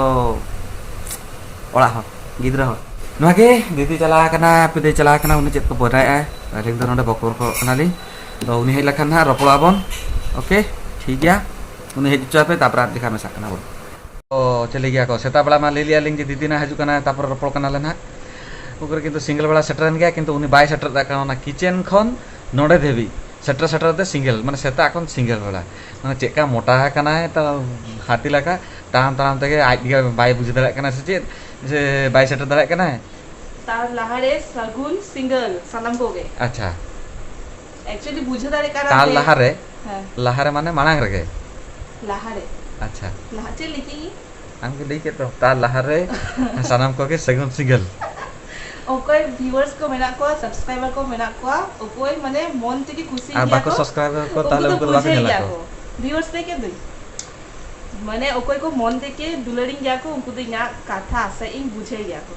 ᱚᱲᱟᱜ ᱦᱚᱲ, ᱜᱤᱫᱽᱨᱟᱹ ᱦᱚᱲ᱾ ᱱᱚᱣᱟ ᱜᱮ ᱫᱤᱫᱤ ᱪᱟᱞᱟᱣ ᱟᱠᱟᱱᱟ, ᱯᱤᱫᱟᱹᱭ ᱪᱟᱞᱟᱣ ᱟᱠᱟᱱᱟ, ᱩᱱᱤ ᱪᱮᱫ ᱠᱚ ᱵᱚᱨᱟᱭᱮᱫᱼᱟᱭ, ᱟᱹᱞᱤᱧ ᱫᱚ ᱱᱚᱰᱮ ᱵᱚᱠᱚᱨ ᱠᱚᱜ ᱠᱟᱱᱟᱞᱤᱧ᱾ ᱛᱚ ᱩᱱᱤ ᱦᱮᱡ ᱞᱮᱠᱷᱟᱱ ᱦᱟᱸᱜ ᱨᱚᱯᱚᱲ ᱟᱵᱚᱱ᱾ OK, ᱴᱷᱤᱠ ᱜᱮᱭᱟ, ᱩᱱᱤ ᱦᱮᱡ ᱦᱚᱪᱚ ᱟᱯᱮ, ᱛᱟᱨᱯᱚᱨᱮ ᱟᱨ ᱫᱮᱠᱷᱟ ᱢᱮᱥᱟᱜ ᱠᱟᱱᱟ ᱵᱚᱱ᱾ ᱛᱚ ᱪᱤᱞᱤ ᱜᱮᱭᱟ ᱠᱚ, ᱥᱮᱛᱟᱜ ᱵᱮᱲᱟ ᱢᱟ ᱞᱟᱹᱭ ᱞᱮᱜᱼᱟ ᱞᱤᱧ ᱡᱮ ᱫᱤᱫᱤ ᱱᱟᱜ ᱦᱤᱡᱩᱜ ᱠᱟᱱᱟᱭ, ᱛᱟᱨᱯᱚᱨᱮ ᱨᱚᱯᱚᱲ ᱠᱟᱱᱟᱞᱮ ᱱᱟᱜ᱾ ᱩᱱᱠᱩ ᱨᱮ ᱠᱤᱱᱛᱩ ᱥᱤᱸᱜᱟᱹᱲ ᱵᱮᱲᱟ ᱥᱮᱴᱮᱨᱮᱱ ᱜᱮᱭᱟ, ᱠᱤᱱᱛᱩ ᱩᱱᱤ ᱵᱟᱭ ᱥᱮᱴᱮᱨ ᱫᱟᱲᱮᱭᱟᱜ ᱠᱟᱱᱟ ᱚᱱᱟ kitchen ᱠᱷᱚᱱ ᱱᱚᱰᱮ ᱫᱷᱟᱹᱵᱤᱡ᱾ ᱥᱮᱴᱮᱨ ᱥᱮᱴᱮᱨ ᱛᱮ ᱥᱤᱸᱜᱟᱹᱲ, ᱢᱟᱱᱮ ᱥᱮᱛᱟᱜ ᱠᱷᱚᱱ ᱥᱤᱸᱜᱟᱹᱲ ᱵᱮᱲᱟ, ᱢᱟᱱᱮ ᱪᱮᱫᱠᱟ ᱢᱚᱴᱟ ᱟᱠᱟᱱᱟᱭ ᱛᱚ, ᱦᱟᱹᱛᱤ ᱞᱮᱠᱟ ᱛᱟᱲᱟᱢ ᱛᱟᱲᱟᱢ ᱛᱮᱜᱮ ᱟᱡ ᱜᱮ ᱵᱟᱭ ᱵᱩᱡᱷᱟᱹᱣ ᱫᱟᱲᱮᱭᱟᱜ ᱠᱟᱱᱟ ᱥᱮ ᱪᱮᱫ, ᱥᱮ ᱵᱟᱭ ᱥᱮᱴᱮᱨ ᱫᱟᱲᱮᱭᱟᱜ ᱠᱟᱱᱟᱭ᱾ ᱛᱟᱨ ᱞᱟᱦᱟᱨᱮ ᱥᱟᱹᱜᱩᱱ ᱥᱤᱸᱜᱟᱹᱲ ᱥᱟᱱᱟᱢ ᱠᱚᱜᱮ᱾ ᱟᱪᱪᱷᱟ᱾ Actually ᱵᱩᱡᱷᱟᱹᱣ ᱫᱟᱲᱮᱭᱟᱜ ᱠᱟᱱᱟ ᱛᱟᱨ ᱯᱮ᱾ ᱞᱟᱦᱟᱨᱮ? ᱦᱮᱸ᱾ ᱞᱟᱦᱟᱨᱮ ᱢᱟᱱᱮ ᱢᱟᱲᱟᱝ ᱨᱮᱜᱮ? ᱞᱟᱦᱟᱨᱮ᱾ ᱟᱪᱪᱷᱟ᱾ ᱞᱟᱦᱟ ᱪᱮᱫ ᱞᱟᱹᱭ ᱠᱮᱫ ᱤᱧ? ᱟᱢ ᱜᱮ ᱞᱟᱹᱭ ᱠᱮᱫ ᱫᱚ, ᱛᱟᱨ ᱞᱟᱦᱟᱨᱮ ᱥᱟᱱᱟᱢ ᱠᱚᱜᱮ ᱥᱟᱹᱜᱩᱱ ᱥᱤᱸᱜᱟᱹᱞ᱾ ᱚᱠᱚᱭ viewers ᱠᱚ ᱢᱮᱱᱟᱜ ᱠᱚᱣᱟ, subscriber ᱠᱚ ᱢᱮᱱᱟᱜ ᱠᱚᱣᱟ, ᱚᱠᱚᱭ ᱢᱟᱱᱮ ᱢᱚᱱ ᱛᱮᱜᱮ ᱠᱩᱥᱤ ᱟᱨ ᱜᱮᱭᱟ ᱵᱟᱠᱚ ᱠᱚ, subscriber ᱠᱚ, ᱩᱱᱠᱩ ᱛᱟᱦᱚᱞᱮ ᱫᱚ ᱩᱱᱠᱩ ᱫᱚ ᱵᱟᱠᱚ ᱵᱩᱡᱷᱟᱹᱣ ᱧᱮᱞᱟ ᱜᱮᱭᱟ ᱠᱚ᱾ ᱠᱚ᱾ Viewers ᱞᱟᱹᱭ ᱠᱮᱫ ᱫᱚᱧ᱾ ᱢᱟᱱᱮ ᱚᱠᱚᱭ ᱠᱚ ᱢᱚᱱ ᱛᱮᱜᱮ ᱫᱩᱞᱟᱹᱲᱤᱧ ᱜᱮᱭᱟ ᱠᱚ, ᱩᱱᱠᱩ ᱫᱚ ᱤᱧᱟᱹᱜ ᱠᱟᱛᱷᱟ ᱟᱥᱟᱭ ᱤᱧ ᱵᱩᱡᱷᱟᱹᱣ ᱜᱮᱭᱟ ᱠᱚ᱾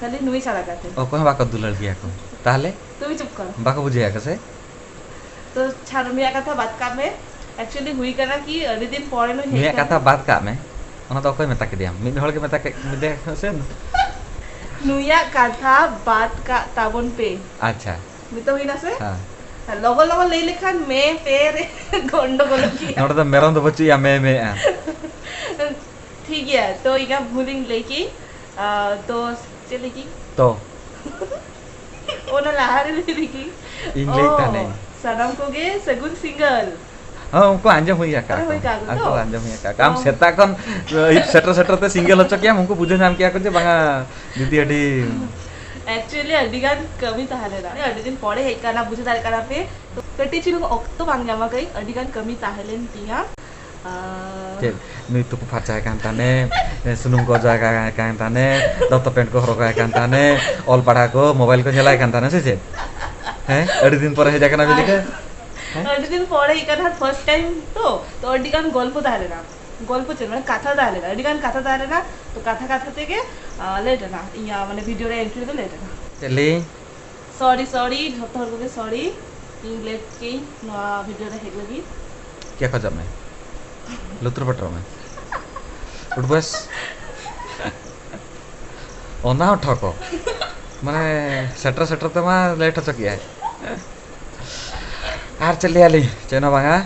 ᱠᱷᱟᱹᱞᱤ ᱱᱩᱭ ᱪᱷᱟᱲᱟ ᱠᱟᱛᱮ᱾ ᱚᱠᱚᱭ ᱦᱚᱸ ᱵᱟᱠᱚ ᱫᱩᱞᱟᱹᱲ ᱜᱮᱭᱟ ᱠᱚ᱾ ᱛᱟᱦᱚᱞᱮ? ᱛᱩᱭ ᱪᱩᱯ ᱠᱚᱨ᱾ ᱵᱟᱠᱚ ᱵᱩᱡᱷᱟᱹᱣ ᱜᱮᱭᱟ ᱠᱚ ᱥᱮ? ᱛᱚ ᱪᱷᱟᱲ, ᱱᱩᱭᱟᱜ ᱠᱟᱛᱷᱟ ᱵᱟᱫ ᱠᱟᱜ ᱢᱮ᱾ Actually ᱦᱩᱭ ᱠᱟᱱᱟ ᱠᱤ, ᱟᱹᱰᱤ ᱫᱤᱱ ᱯᱚᱨᱮ ᱱᱩᱭ ᱦᱮᱡ ᱱᱩᱭᱟᱜ ᱠᱟᱱᱟ᱾ ᱠᱟᱛᱷᱟ ᱵᱟᱫ ᱠᱟᱜ ᱢᱮ, ᱚᱱᱟ ᱫᱚ ᱚᱠᱚᱭ ᱢᱮᱛᱟ ᱠᱮᱫᱮᱭᱟᱢ? ᱢᱤᱫ ᱦᱚᱲ ᱜᱮ ᱢᱮᱛᱟ ᱠᱮᱫ ᱢᱮᱭᱟ ᱥᱮ? ᱱᱩᱭᱟᱜ ᱠᱟᱛᱷᱟ ᱵᱟᱫ ᱠᱟᱜ ᱛᱟᱵᱚᱱ ᱯᱮ᱾ ᱟᱪᱪᱷᱟ᱾ ᱱᱤᱛᱚᱜ ᱦᱩᱭᱱᱟ ᱥᱮ? ᱦᱮᱸ᱾ ᱞᱚᱜᱚᱱ ᱞᱚᱜᱚᱱ ᱞᱟᱹᱭ ᱞᱮᱠᱷᱟᱱ ᱢᱮ ᱯᱮ ᱨᱮ ᱜᱚᱱᱰᱚᱜᱳᱞᱚᱜ ᱜᱮᱭᱟ᱾ ᱱᱚᱰᱮ ᱫᱚ ᱢᱮᱨᱚᱢ ᱫᱚ ᱵᱟᱹᱪᱩᱜ ᱭᱟ, ᱢᱮ ᱢᱮ ᱟᱨ᱾ ᱴᱷᱤᱠ ᱜᱮᱭᱟ, ᱛᱚ ᱤᱧᱟᱹᱜ ᱵᱷᱩᱞᱤᱧ ᱞᱟᱹᱭ ᱠᱮᱫ᱾ ᱟᱨ ᱛᱚ ᱪᱮᱫ ᱞᱟᱹᱭ ᱠᱮᱫ? ᱛᱚ᱾ ᱚᱱᱟ ᱞᱟᱦᱟ ᱨᱮ ᱞᱟᱹᱭ ᱞᱮᱜᱤᱧ᱾ ᱤᱧ ᱞᱟᱹᱭᱮᱫ ᱚ, ᱛᱟᱦᱮᱱᱟᱹᱧ᱾ ᱥᱟᱱᱟᱢ ᱠᱚᱜᱮ ᱥᱟᱹᱜᱩᱱ ᱥᱤᱸᱜᱟᱹᱞ᱾ ᱦᱚᱸ, ᱩᱱᱠᱩ ᱟᱸᱡᱚᱢ ᱦᱩᱭ ᱟᱠᱟᱫ ᱟᱨ ᱦᱩᱭ ᱠᱚᱣᱟ᱾ ᱠᱟᱜ ᱠᱚ ᱩᱱᱠᱩ ᱛᱚ? ᱟᱸᱡᱚᱢ ᱦᱩᱭ ᱟᱠᱟᱫ ᱠᱚᱣᱟ᱾ ᱟᱢ ᱚ᱾ ᱥᱮᱛᱟᱜ ᱠᱷᱚᱱ, ᱟᱹᱭᱩᱵ ᱥᱮᱴᱮᱨ ᱥᱮᱴᱮᱨ ᱛᱮ ᱥᱤᱸᱜᱟᱹᱞ ᱦᱚᱪᱚ ᱠᱮᱭᱟᱢ, ᱩᱱᱠᱩ ᱵᱩᱡᱷᱟᱹᱣ ᱧᱟᱢ ᱠᱮᱭᱟ ᱠᱚ ᱡᱮ ᱵᱟᱝᱟ, ᱫᱤᱫᱤ ᱟᱹᱰᱤ Actually, ᱟᱹᱰᱤ ᱜᱟᱱ ᱠᱟᱹᱢᱤ ᱛᱟᱦᱮᱸ ᱞᱮᱱᱟ᱾ ᱟᱹᱰᱤ ᱫᱤᱱ ᱯᱚᱨᱮ ᱦᱮᱡ ᱠᱟᱱᱟ, ᱵᱩᱡᱷᱟᱹᱣ ᱫᱟᱲᱮᱭᱟᱜ ᱠᱟᱱᱟ ᱯᱮ᱾ ᱛᱚ, ᱠᱟᱹᱴᱤᱡ ᱪᱩᱞᱩᱝ ᱚᱠᱛᱚ ᱵᱟᱝ ᱧᱟᱢ ᱟᱠᱟᱫᱟᱹᱧ, ᱟᱹᱰᱤ ᱜᱟᱱ ᱠᱟᱹᱢᱤ ᱛᱟᱦᱮᱸ ᱞᱮᱱ ᱛᱤᱧᱟ᱾ ᱟᱨ ᱪᱮᱫ? ᱱᱩᱭ ᱛᱩᱯᱩ ᱯᱷᱟᱨᱪᱟᱭ ᱠᱟᱱ ᱛᱟᱱᱮ, ᱥᱩᱱᱩᱢ ᱠᱚ ᱚᱡᱚᱜ ᱟᱭ ᱠᱟᱱ ᱛᱟᱱᱮ, ᱫᱚᱛᱚ ᱯᱮᱱᱴ ᱠᱚ ᱦᱚᱨᱚᱜ ᱟᱭ ᱠᱟᱱ ᱛᱟᱱᱮ, ᱚᱞ ᱯᱟᱲᱦᱟᱣ ᱠᱚ, ᱢᱳᱵᱟᱭᱤᱞ ᱠᱚ ᱧᱮᱞᱟᱭ ᱠᱟᱱ ᱛᱟᱱᱮ, ᱥᱮ ᱪᱮᱫ? ᱦᱮᱸ? ᱟᱹᱰᱤ ᱫᱤᱱ ᱯᱚᱨᱮ ᱦᱮᱡ ᱟᱠᱟᱱᱟ ᱵᱤᱞᱤ ᱠᱚ? ᱦᱮᱸ? ᱟᱹᱰᱤ ᱫᱤᱱ ᱯᱚᱨᱮ ᱦᱮᱡ ᱟᱠᱟᱱᱟ, first time ᱛᱚ, ᱛᱚ ᱟᱹᱰᱤ ᱜᱟᱱ ᱜᱚᱞᱯᱚ ᱛᱟᱦᱮᱸ ᱞᱮᱱᱟ᱾ ᱜᱚᱞᱯᱚ ᱪᱮᱫ, ᱢᱟᱱᱮ ᱠᱟᱛᱷᱟ ᱛᱟᱦᱮᱸ ᱞᱮᱱᱟ, ᱟᱹᱰᱤ ᱜᱟᱱ ᱠᱟᱛᱷᱟ ᱛᱟᱦᱮᱸ ᱞᱮᱱᱟ, ᱛᱚ ᱠᱟᱛᱷᱟ ᱠᱟᱛᱷᱟ ᱛᱮᱜᱮ, ᱟᱸ, late ᱮᱱᱟ, ᱤᱧᱟᱹᱜ ᱢᱟᱱᱮ video ᱨᱮ entry ᱫᱚ late ᱮᱱᱟ᱾ ᱪᱮᱞᱤ? Sorry, sorry, ᱡᱷᱚᱛᱚ ᱦᱚᱲ ᱠᱚᱜᱮ sorry᱾ ᱤᱧ late ᱠᱮᱜᱼᱟᱹᱧ ᱱᱚᱣᱟ video ᱨᱮ ᱦᱮᱡ ᱞᱟᱹᱜᱤᱫ᱾ ᱠᱮ ᱠᱷᱚᱡᱚᱜ ᱢᱮ? ᱞᱩᱛᱩᱨ ᱯᱚᱴᱚᱨ ᱢᱮ᱾ ᱩᱰᱵᱟᱹᱥ᱾ ᱚᱱᱟ ᱦᱚᱸ ᱴᱷᱚᱠᱚ᱾ ᱢᱟᱱᱮ, ᱥᱮᱴᱮᱨ ᱥᱮᱴᱮᱨ ᱛᱮᱢᱟ late ᱦᱚᱪᱚ ᱠᱮᱜᱼᱟᱭ᱾ ᱟᱨ ᱪᱮᱫ ᱞᱟᱹᱭᱟᱞᱤᱧ? ᱪᱮᱫ ᱦᱚᱸ ᱵᱟᱝᱟ᱾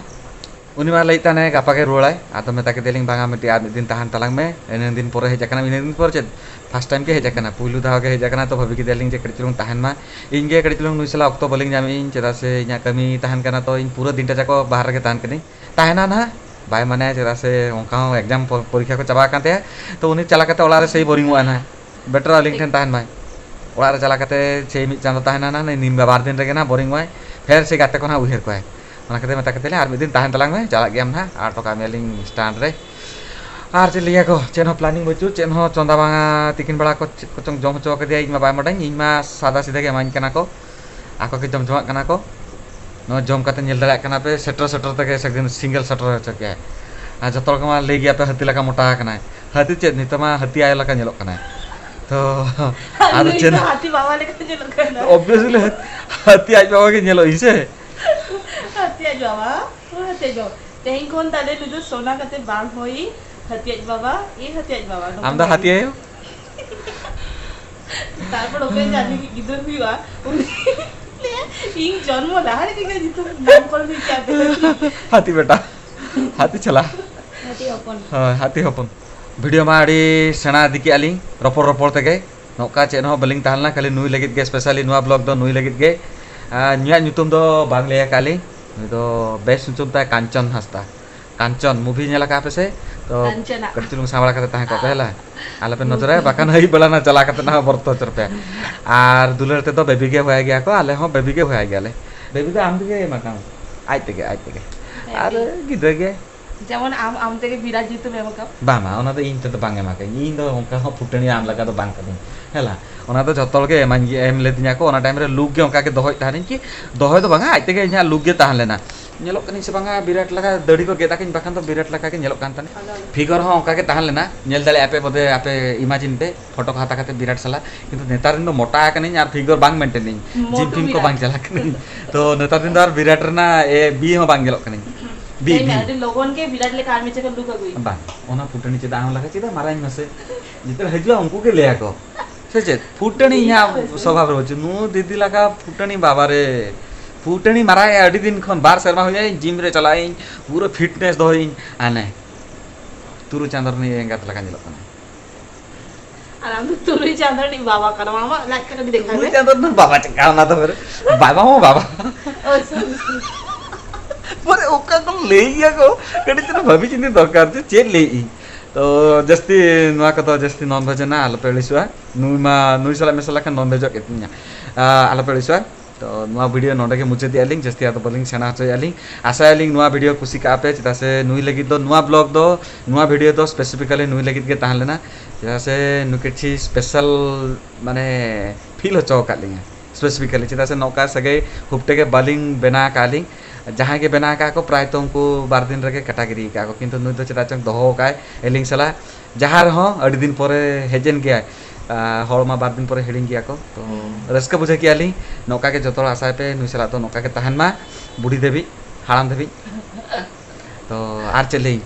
ᱩᱱᱤ ᱢᱟ ᱞᱟᱹᱭᱮᱫ ᱛᱟᱦᱮᱱᱟᱭ ᱜᱟᱯᱟ ᱜᱮ ᱨᱩᱣᱟᱹᱲᱟᱭ᱾ ᱟᱫᱚ ᱢᱮᱛᱟ ᱠᱮᱫᱮᱭᱟᱞᱤᱧ, "ᱵᱟᱝᱟ, ᱢᱤᱫᱴᱤᱡ ᱟᱨ ᱢᱤᱫ ᱫᱤᱱ ᱛᱟᱦᱮᱱ ᱛᱟᱞᱟᱝ ᱢᱮ, ᱤᱱᱟᱹᱜ ᱫᱤᱱ ᱯᱚᱨᱮ ᱦᱮᱡ ᱟᱠᱟᱱᱟᱢ, ᱤᱱᱟᱹᱜ ᱫᱤᱱ ᱯᱚᱨ ᱪᱮᱫ? First time ᱜᱮ ᱦᱮᱡ ᱟᱠᱟᱱᱟ, ᱯᱩᱭᱞᱩ ᱫᱷᱟᱣ ᱜᱮ ᱦᱮᱡ ᱟᱠᱟᱱᱟ, ᱛᱚ ᱵᱷᱟᱹᱵᱤ ᱠᱮᱫᱮᱭᱟᱞᱤᱧ ᱡᱮ ᱠᱟᱹᱴᱤᱡ ᱪᱩᱞᱩᱝ ᱛᱟᱦᱮᱱ ᱢᱟ, ᱤᱧ ᱜᱮ ᱠᱟᱹᱴᱤᱡ ᱪᱩᱞᱩᱝ ᱱᱩᱭ ᱥᱟᱞᱟᱜ ᱚᱠᱛᱚ ᱵᱟᱹᱞᱤᱧ ᱧᱟᱢᱮᱫᱼᱟᱹᱧ, ᱪᱮᱫᱟᱜ ᱥᱮ ᱤᱧᱟᱹᱜ ᱠᱟᱹᱢᱤ ᱛᱟᱦᱮᱱ ᱠᱟᱱᱟ, ᱛᱚ ᱤᱧ ᱯᱩᱨᱟᱹ ᱫᱤᱱᱴᱟ ᱡᱟᱠᱚ ᱵᱟᱦᱨᱮ ᱨᱮᱜᱮ ᱛᱟᱦᱮᱱ ᱠᱟᱹᱱᱟᱹᱧ, ᱛᱟᱦᱮᱱᱟ ᱱᱟᱦᱟᱜ, ᱵᱟᱭ ᱢᱟᱱᱟᱭᱟ, ᱪᱮᱫᱟᱜ ᱥᱮ ᱚᱱᱠᱟ ᱦᱚᱸ exam ᱯᱚ-, ᱯᱚᱨᱤᱠᱠᱷᱟ ᱠᱚ ᱪᱟᱵᱟ ᱟᱠᱟᱱ ᱛᱟᱭᱟ, ᱛᱚ ᱩᱱᱤ ᱪᱟᱞᱟᱣ ᱠᱟᱛᱮ ᱚᱲᱟᱜ ᱨᱮ ᱥᱮᱭ boring ᱚᱜᱼᱟ ᱱᱟᱦᱟᱜ, better ᱟᱹᱞᱤᱧ ᱴᱷᱮᱱ ᱛᱟᱦᱮᱱ ᱢᱟᱭ, ᱚᱲᱟᱜ ᱨᱮ ᱪᱟᱞᱟᱣ ᱠᱟᱛᱮ ᱥᱮᱭ ᱢᱤᱫ ᱪᱟᱸᱫᱚ ᱛᱟᱦᱮᱱᱟ ᱱᱟᱦᱟᱜ, ᱱᱤᱢ ᱵᱟᱨ ᱫᱤᱱ ᱨᱮᱜᱮ ᱱᱟᱦᱟᱜ boring ᱚᱜᱼᱟᱭ, ᱯᱷᱮᱨ ᱥᱮ ᱜᱟᱛᱮ ᱠᱚ ᱱᱟᱦᱟᱜ ᱩᱭᱦᱟᱹᱨ ᱠᱚᱣᱟᱭ, ᱚᱱᱟ ᱠᱷᱟᱹᱛᱤᱨ ᱢᱮᱛᱟ ᱠᱟᱛᱮ ᱞᱮ ᱟᱨ ᱢᱤᱫ ᱫᱤᱱ ᱛᱟᱦᱮᱱ ᱛᱟᱞᱟᱝ ᱢᱮ, ᱪᱟᱞᱟᱜ ᱜᱮᱭᱟᱢ ᱱᱟᱦᱟᱜ, ᱟᱨ ᱦᱚᱴᱚ ᱠᱟᱜ ᱢᱮᱭᱟᱞᱤᱧ stand ᱨᱮ᱾ ᱟᱨ ᱪᱮᱫ ᱞᱟᱹᱭᱟ ᱠᱚ, ᱪᱮᱫ ᱦᱚᱸ planning ᱵᱟᱹᱪᱩᱜ, ᱪᱮᱫ ᱦᱚᱸ ᱪᱚᱸᱫᱟ ᱵᱟᱝᱟ, ᱛᱤᱠᱤᱱ ᱵᱮᱲᱟ ᱠᱚ ᱪᱮᱫ ᱠᱚᱪᱚᱝ ᱡᱚᱢ ᱦᱚᱪᱚ ᱠᱟᱫᱮᱭᱟ, ᱤᱧ ᱢᱟ ᱵᱟᱭ ᱢᱟᱰᱟᱧ, ᱤᱧ ᱢᱟ ᱥᱟᱫᱟ ᱥᱤᱫᱷᱟᱹ ᱜᱮ ᱮᱢᱟᱧ ᱠᱟᱱᱟ ᱠᱚ, ᱟᱠᱚ ᱜᱮ ᱡᱚᱢ ᱡᱚᱝᱟᱜ ᱠᱟᱱᱟ ᱠᱚ, ᱱᱚᱣᱟ ᱡᱚᱢ ᱠᱟᱛᱮ ᱧᱮᱞ ᱫᱟᱲᱮᱭᱟᱜ ᱠᱟᱱᱟ ᱯᱮ, ᱥᱮᱴᱮᱨ ᱥᱮᱴᱮᱨ ᱛᱮᱜᱮ ᱥᱮᱸᱜᱮᱞ ᱥᱮᱸᱜᱮᱞ ᱥᱮᱴᱮᱨ ᱦᱚᱪᱚ ᱠᱮᱜᱼᱟᱭ᱾ ᱟᱨ ᱡᱚᱛᱚ ᱦᱚᱲ ᱠᱚ ᱢᱟ ᱞᱟᱹᱭ ᱜᱮᱭᱟ ᱯᱮ ᱦᱟᱹᱛᱤ ᱞᱮᱠᱟ ᱢᱚᱴᱟ ᱟᱠᱟᱱᱟᱭ, ᱦᱟᱹᱛᱤ ᱪᱮᱫ, ᱱᱤᱛᱚᱜ ᱢᱟ ᱦᱟᱹᱛᱤ ᱟᱭᱳ ᱞᱮᱠᱟ ᱧᱮᱞᱚᱜ ᱠᱟᱱᱟᱭ᱾ ᱛᱚ ᱟᱫᱚ ᱱᱩᱭ ᱪᱮᱫ, ᱫᱚ ᱦᱟᱹᱛᱤ ᱵᱟᱵᱟ ᱞᱮᱠᱟ ᱧᱮᱞᱚᱜ ᱠᱟᱱᱟ᱾ Obviously ᱦᱟᱹᱛᱤ ᱟᱡ ᱵᱟᱵᱟ ᱜᱮ ᱧᱮᱞᱚᱜ ᱤᱧ ᱥᱮ᱾ ᱦᱟᱹᱛᱤ ᱟᱡ ᱵᱟᱵᱟ, ᱦᱳᱭ, ᱦᱟᱹᱛᱤ ᱟᱡ ᱵᱟᱵᱟ᱾ ᱛᱮᱦᱮᱧ ᱠᱷᱚᱱ ᱛᱟᱦᱞᱮ ᱱᱩᱭ ᱫᱚ ᱥᱚᱱᱟ ᱠᱟᱛᱮ ᱵᱟᱝ ᱦᱳᱭ, ᱦᱟᱹᱛᱤ ᱟᱡ ᱵᱟᱵᱟ, ᱮ ᱦᱟᱹᱛᱤ ᱟᱡ ᱵᱟᱵᱟ, ᱟᱢ ᱫᱚ ᱱᱚᱝᱠᱟ ᱦᱟᱹᱛᱤ ᱟᱭᱳ? ᱛᱟᱨᱯᱚᱨ ᱚᱠᱚᱭ ᱡᱟᱹᱱᱤ ᱜᱤᱫᱟᱹᱨ ᱦᱩᱭᱩᱜᱼᱟ, ᱩᱱᱤ ᱤᱧ ᱡᱚᱱᱢᱚ ᱞᱟᱦᱟ ᱨᱮᱜᱮ ᱧᱩᱛᱩᱢ ᱱᱟᱢᱠᱚᱨᱚᱱ ᱦᱩᱭ ᱠᱮᱫ ᱛᱤᱧᱟ᱾ ᱦᱟᱹᱛᱤ ᱵᱮᱴᱟ, ᱦᱟᱹᱛᱤ ᱪᱷᱟᱞᱟ᱾ ᱦᱟᱹᱛᱤ ᱦᱚᱯᱚᱱ᱾ ᱦᱳᱭ, ᱦᱟᱹᱛᱤ ᱦᱚᱯᱚᱱ᱾ ᱵᱷᱤᱰᱤᱭᱳ ᱢᱟ ᱟᱹᱰᱤ ᱥᱮᱬᱟ ᱤᱫᱤ ᱠᱮᱜᱼᱟ ᱞᱤᱧ ᱨᱚᱯᱚᱲ ᱨᱚᱯᱚᱲ ᱛᱮᱜᱮ᱾ ᱱᱚᱝᱠᱟ ᱪᱮᱫ ᱦᱚᱸ ᱵᱟᱹᱞᱤᱧ ᱛᱟᱦᱮᱸ ᱞᱮᱱᱟ, ᱠᱷᱟᱹᱞᱤ ᱱᱩᱭ ᱞᱟᱹᱜᱤᱫ ᱜᱮ, specially ᱱᱚᱣᱟ vlog ᱫᱚ ᱱᱩᱭ ᱞᱟᱹᱜᱤᱫ ᱜᱮ᱾ ᱟᱨ ᱱᱩᱭᱟᱜ ᱧᱩᱛᱩᱢ ᱫᱚ ᱵᱟᱝ ᱞᱟᱹᱭ ᱟᱠᱟᱫ ᱞᱤᱧ᱾ ᱱᱩᱭ ᱫᱚ ᱵᱮᱥ ᱧᱩᱛᱩᱢ ᱛᱟᱭ ᱠᱟᱧᱪᱚᱱ ᱦᱟᱸᱥᱫᱟ᱾ ᱠᱟᱧᱪᱚᱱ movie ᱧᱮᱞ ᱟᱠᱟᱫ ᱯᱮ ᱥᱮ? ᱛᱚ ᱠᱟᱧᱪᱚᱱᱟ᱾ ᱠᱟᱹᱴᱤᱡ ᱪᱩᱞᱩᱝ ᱥᱟᱶᱟᱲ ᱠᱟᱛᱮ ᱛᱟᱦᱮᱸ ᱠᱚᱜ ᱯᱮ, ᱦᱮᱞᱟ᱾ ᱟᱞᱚ ᱯᱮ ᱱᱚᱡᱚᱨᱟ, ᱵᱟᱠᱷᱟᱱ ᱟᱹᱭᱩᱵ ᱵᱮᱲᱟ ᱱᱟ ᱪᱟᱞᱟᱣ ᱠᱟᱛᱮ ᱱᱟ ᱵᱚᱨᱛᱚ ᱦᱚᱪᱚ ᱯᱮ᱾ ᱟᱨ ᱫᱩᱞᱟᱹᱲ ᱛᱮᱫᱚ ᱵᱮᱵᱤ ᱜᱮ ᱦᱚᱦᱚᱭ ᱜᱮᱭᱟ ᱠᱚ, ᱟᱞᱮ ᱦᱚᱸ ᱵᱮᱵᱤ ᱜᱮ ᱦᱚᱦᱚᱭ ᱜᱮᱭᱟᱞᱮ᱾ ᱵᱮᱵᱤ ᱫᱚ ᱟᱢ ᱛᱮᱜᱮ ᱮᱢᱟ ᱠᱟᱢ, ᱟᱡ ᱛᱮᱜᱮ, ᱟᱡ ᱛᱮᱜᱮ᱾ ᱟᱨ ᱵᱮᱵᱤ᱾ ᱜᱤᱫᱽᱨᱟᱹ ᱜᱮ᱾ ᱡᱮᱢᱚᱱ ᱟᱢ, ᱟᱢ ᱛᱮᱜᱮ ᱵᱤᱨᱟᱴ ᱧᱩᱛᱩᱢ ᱮᱢ ᱟᱠᱟᱢ᱾ ᱵᱟᱝ, ᱵᱟᱝ, ᱚᱱᱟ ᱫᱚ ᱤᱧ ᱛᱮᱫᱚ ᱵᱟᱝ ᱮᱢ ᱟᱠᱟᱧ᱾ ᱤᱧ ᱫᱚ ᱚᱱᱠᱟ ᱦᱚᱸ ᱯᱷᱩᱴᱟᱹᱱᱤ ᱟᱢ ᱞᱮᱠᱟ ᱫᱚ ᱵᱟᱝ ᱠᱟᱹᱱᱟᱹᱧ, ᱦᱮᱞᱟ᱾ ᱚᱱᱟ ᱫᱚ ᱡᱷᱚᱛᱚ ᱦᱚᱲ ᱜᱮ ᱮᱢᱟᱧ ᱜᱮ, ᱮᱢ ᱞᱮᱫᱤᱧᱟ ᱠᱚ᱾ ᱚᱱᱟ time ᱨᱮ look ᱜᱮ ᱚᱱᱠᱟ ᱜᱮ ᱫᱚᱦᱚᱭᱮᱫ ᱛᱟᱦᱮᱱᱤᱧ, ᱠᱤ ᱫᱚᱦᱚᱭ ᱫᱚ ᱵᱟᱝᱟ, ᱟᱡ ᱛᱮᱜᱮ ᱤᱧᱟᱹᱜ look ᱜᱮ ᱛᱟᱦᱮᱸ ᱞᱮᱱᱟ᱾ ᱧᱮᱞᱚᱜ ᱠᱟᱹᱱᱟᱹᱧ ᱥᱮ ᱵᱟᱝᱟ ᱵᱤᱨᱟᱴ ᱞᱮᱠᱟ? ᱫᱟᱹᱲᱤ ᱠᱚ ᱜᱮᱫ ᱟᱠᱟᱧ, ᱵᱟᱠᱷᱟᱱ ᱫᱚ ᱵᱤᱨᱟᱴ ᱞᱮᱠᱟ ᱜᱮ ᱧᱮᱞᱚᱜ ᱠᱟᱱ ᱛᱟᱦᱮᱱᱟ᱾ ᱟᱫᱚ figure ᱦᱚᱸ ᱚᱱᱠᱟ ᱜᱮ ᱛᱟᱦᱮᱸ ᱞᱮᱱᱟ, ᱧᱮᱞ ᱫᱟᱲᱮᱭᱟᱜᱼᱟ ᱯᱮ ᱵᱚᱫᱷᱮ, ᱟᱯᱮ imagine ᱯᱮ, photo ᱠᱚ ᱦᱟᱛᱟᱣ ᱠᱟᱛᱮ ᱵᱤᱨᱟᱴ ᱥᱟᱞᱟᱜ᱾ ᱠᱤᱱᱛᱩ ᱱᱮᱛᱟᱨ ᱫᱤᱱ ᱫᱚ ᱢᱚᱴᱟ ᱟᱠᱟᱱᱟᱹᱧ ᱟᱨ figure ᱵᱟᱝ maintain ᱤᱧ, gym ᱢᱚᱴᱩ ᱯᱷᱤᱢ ᱠᱚ ᱵᱤᱨᱟᱴ᱾ ᱵᱟᱝ ᱪᱟᱞᱟᱜ ᱠᱟᱹᱱᱟᱹᱧ᱾ ᱛᱚ ᱱᱮᱛᱟᱨ ᱫᱤᱱ ᱫᱚ ᱟᱨ ᱵᱤᱨᱟᱴ ᱨᱮᱱᱟᱜ ᱮ, ᱵᱤ ᱦᱚᱸ ᱵᱟᱝ ᱧᱮᱞᱚᱜ ᱠᱟᱹᱱᱟᱹᱧ᱾ ᱵᱤ, ᱞᱟᱹᱭ ᱢᱮ, ᱵᱤ᱾ ᱟᱹᱰᱤ ᱞᱚᱜᱚᱱ ᱜᱮ ᱵᱤᱨᱟᱴ ᱞᱮᱠᱟ ᱟᱨ ᱢᱤᱫ ᱡᱟᱭᱜᱟ look ᱟᱹᱜᱩᱭ ᱢᱮ᱾ ᱵᱟᱝ, ᱚᱱᱟ ᱯᱷᱩᱴᱟᱹᱱᱤ ᱪᱮᱫᱟᱜ ᱟᱢ ᱞᱟᱜᱟ ᱪᱮᱫᱟᱜ ᱢᱟᱨᱟᱝ ᱢᱟᱥᱮ? ᱡᱮᱛᱮ ᱦᱤᱡᱩᱜᱼᱟ ᱩᱱᱠᱩ ᱜᱮ ᱞᱟᱹᱭᱟ ᱠᱚ᱾ ᱥᱮ ᱪᱮᱫ? ᱯᱷᱩᱴᱟᱹᱱᱤ ᱤᱧᱟᱹᱜ ᱥᱚᱵᱷᱟᱵ ᱨᱮ ᱵᱟᱹᱪᱩᱜ᱾ ᱱᱩ ᱫᱤᱫᱤ ᱞᱟᱜᱟ ᱯᱷᱩᱴᱟᱹᱱᱤ ᱵᱟᱵᱟ ᱨᱮ᱾ ᱯᱷᱩᱴᱟᱹᱱᱤ ᱢᱟᱨᱟᱝ ᱟᱹᱰᱤ ᱫᱤᱱ ᱠᱷᱚᱱ, ᱵᱟᱨ ᱥᱮᱨᱢᱟ ᱦᱩᱭᱱᱟ, ᱤᱧ gym ᱨᱮ ᱪᱟᱞᱟᱜ ᱟᱹᱧ, ᱯᱩᱨᱟᱹ fitness ᱫᱚᱦᱚᱭᱟᱹᱧ᱾ ᱟᱨ ᱱᱮ, ᱛᱩᱨᱩᱭ ᱪᱟᱸᱫᱚ ᱨᱤᱱᱤᱡ ᱮᱸᱜᱟᱛ ᱞᱮᱠᱟ ᱧᱮᱞᱚᱜ ᱠᱟᱱᱟ᱾ ᱟᱨ ᱟᱢ ᱫᱚ ᱛᱩᱨᱩᱭ ᱪᱟᱸᱫᱚ ᱨᱤᱱᱤᱡ ᱵᱟᱵᱟ ᱠᱟᱱᱟᱢ, ᱟᱢᱟᱜ ᱞᱟᱡ ᱠᱟᱹᱴᱤᱡ ᱫᱮᱠᱷᱟᱣ ᱛᱩᱨᱩᱭ ᱢᱮ᱾ ᱪᱟᱸᱫᱚ ᱨᱤᱱᱤᱡ ᱵᱟᱵᱟ ᱪᱮᱫ ᱞᱮᱠᱟ ᱚᱱᱟ ᱫᱚ ᱯᱷᱮᱨ? ᱵᱟᱵᱟ ᱦᱚᱸ ᱵᱟᱵᱟ᱾ ᱳ, sorry, sorry᱾ ᱢᱟᱱᱮ ᱚᱠᱟ ᱠᱚ ᱞᱟᱹᱭ ᱜᱮᱭᱟ ᱠᱚ, ᱠᱟᱹᱴᱤᱡ ᱪᱩᱞᱩᱝ ᱵᱷᱟᱹᱵᱤ ᱪᱤᱱᱛᱟᱹ ᱫᱚᱨᱠᱟᱨ ᱡᱮ ᱪᱮᱫ ᱞᱟᱹᱭᱮᱫ ᱟᱹᱧ᱾ ᱛᱚ ᱡᱟᱹᱥᱛᱤ ᱱᱚᱣᱟ ᱠᱚᱫᱚ ᱡᱟᱹᱥᱛᱤ non veg ᱮᱱᱟ, ᱟᱞᱚᱯᱮ ᱟᱹᱲᱤᱥᱚᱜᱼᱟ᱾ ᱱᱩᱭ ᱢᱟ, ᱱᱩᱭ ᱥᱟᱞᱟᱜ ᱢᱮᱥᱟ ᱞᱮᱠᱷᱟᱱ non vegᱚᱜ ᱠᱮᱫ ᱛᱤᱧᱟ᱾ ᱟ, ᱟᱞᱚᱯᱮ ᱟᱹᱲᱤᱥᱚᱜᱼᱟ᱾ ᱛᱚ ᱱᱚᱣᱟ video ᱱᱚᱰᱮ ᱜᱮ ᱢᱩᱪᱟᱹᱫᱮᱜᱼᱟ ᱞᱤᱧ, ᱡᱟᱹᱥᱛᱤ ᱟᱫᱚ ᱵᱟᱹᱞᱤᱧ ᱥᱮᱬᱟ ᱦᱚᱪᱚᱭᱮᱫᱼᱟ ᱞᱤᱧ᱾ ᱟᱥᱟᱭᱟᱞᱤᱧ ᱱᱚᱣᱟ video ᱠᱩᱥᱤ ᱠᱟᱜᱼᱟ ᱯᱮ, ᱪᱮᱫᱟᱜ ᱥᱮ ᱱᱩᱭ ᱞᱟᱹᱜᱤᱫ ᱫᱚ ᱱᱚᱣᱟ vlog ᱫᱚ, ᱱᱚᱣᱟ video ᱫᱚ specifically ᱱᱩᱭ ᱞᱟᱹᱜᱤᱫ ᱜᱮ ᱛᱟᱦᱮᱸ ᱞᱮᱱᱟ, ᱪᱮᱫᱟᱜ ᱥᱮ ᱱᱩᱭ ᱠᱤᱪᱷᱤ special ᱢᱟᱱᱮ feel ᱦᱚᱪᱚ ᱟᱠᱟᱫ ᱞᱤᱧᱟ specifically, ᱪᱮᱫᱟᱜ ᱥᱮ ᱱᱚᱝᱠᱟ ᱥᱟᱹᱜᱟᱹᱭ ᱦᱩᱯᱴᱟᱹ ᱜᱮ ᱵᱟᱹᱞᱤᱧ ᱵᱮᱱᱟᱣ ᱟᱠᱟᱫ ᱞᱤᱧ᱾ ᱡᱟᱦᱟᱸᱭ ᱜᱮ ᱵᱮᱱᱟᱣ ᱟᱠᱟᱫ ᱠᱚ ᱯᱨᱟᱭ ᱛᱚ ᱩᱱᱠᱩ ᱵᱟᱨ ᱫᱤᱱ ᱨᱮᱜᱮ ᱠᱟᱴᱟ ᱜᱤᱰᱤ ᱟᱠᱟᱫ ᱠᱚ, ᱠᱤᱱᱛᱩ ᱱᱩᱭ ᱫᱚ ᱪᱮᱫᱟᱜ ᱪᱚᱝ ᱫᱚᱦᱚ ᱟᱠᱟᱫ ᱟᱹᱞᱤᱧ ᱥᱟᱞᱟᱜ᱾ ᱡᱟᱦᱟᱸ ᱨᱮᱦᱚᱸ ᱟᱹᱰᱤ ᱫᱤᱱ ᱯᱚᱨᱮ ᱦᱮᱡ ᱮᱱ ᱜᱮᱭᱟᱭ᱾ ᱟᱨ ᱦᱚᱲ ᱢᱟ ᱵᱟᱨ ᱫᱤᱱ ᱯᱚᱨᱮ ᱦᱤᱲᱤᱧ ᱜᱮᱭᱟ ᱠᱚ᱾ ᱛᱚ ᱦᱩᱸ᱾ ᱨᱟᱹᱥᱠᱟᱹ ᱵᱩᱡᱷᱟᱹᱣ ᱠᱮᱜᱼᱟ ᱞᱤᱧ᱾ ᱱᱚᱝᱠᱟ ᱜᱮ ᱡᱚᱛᱚ ᱦᱚᱲ ᱟᱥᱟᱭ ᱯᱮ ᱱᱩᱭ ᱥᱟᱞᱟᱜ ᱫᱚ ᱱᱚᱝᱠᱟ ᱜᱮ ᱛᱟᱦᱮᱱ ᱢᱟ ᱵᱩᱰᱷᱤ ᱫᱷᱟᱹᱵᱤᱡ, ᱦᱟᱲᱟᱢ ᱫᱷᱟᱹᱵᱤᱡ᱾ ᱛᱚ ᱟᱨ ᱪᱮᱫ ᱞᱟᱹᱭ?